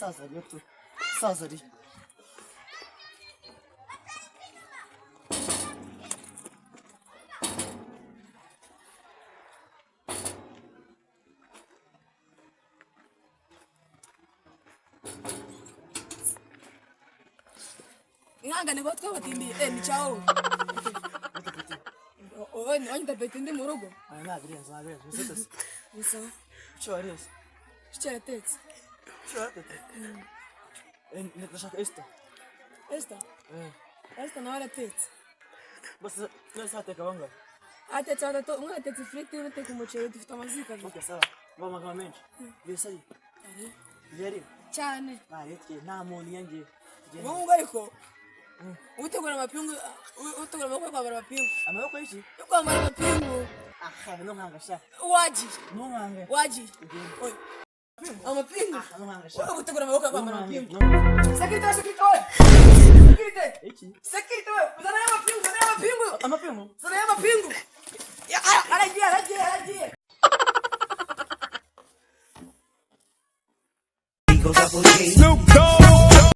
Umusaza ariyo tu, umusaza ariyo. Ihangane kuba twabatindiye. Ni ciao. Wowe wanyita peti ndi mu rugo. Aya ntabirenze, ntabirenze. Bisete se? Gusa Icyo wariye se? Icyo yaratetse. Icyo waratetse? Ndashaka Esther. Esther? Eh. Esther nawe aratetse. Bose nese hateka bangahe? Atetse batatu, umwe atetse ifiriti, undi ateka umuceri, dufite amaziko abiri. Okay, sawa. Mba amagambo menshi. Mbese ari? Yari? Cyane. Ntaretye, nta muntu iyangiye. Tugende. Ubu ngubu ariko utegura amapingu, utegura amaboko yo kwambara amapingu. Amaboko y'iki? Yo kwambara amapingu. Aha, ntunkanga sha. Wagiye. Ntunkanga. Wagiye. Tugende. Oya. Amapingu. Aha, ntunkanga sha. Wowe utegura amaboko yo kwambara amapingu. Ntunkanga. Sekirite, sekirite, we. Sekirite. Iki? Sekirite, we. Zana y'amapingu, zana y'amapingu. Amapingu? Zana y'amapingu. Ya, aragiye, aragiye, aragiye. Snoop Dogg.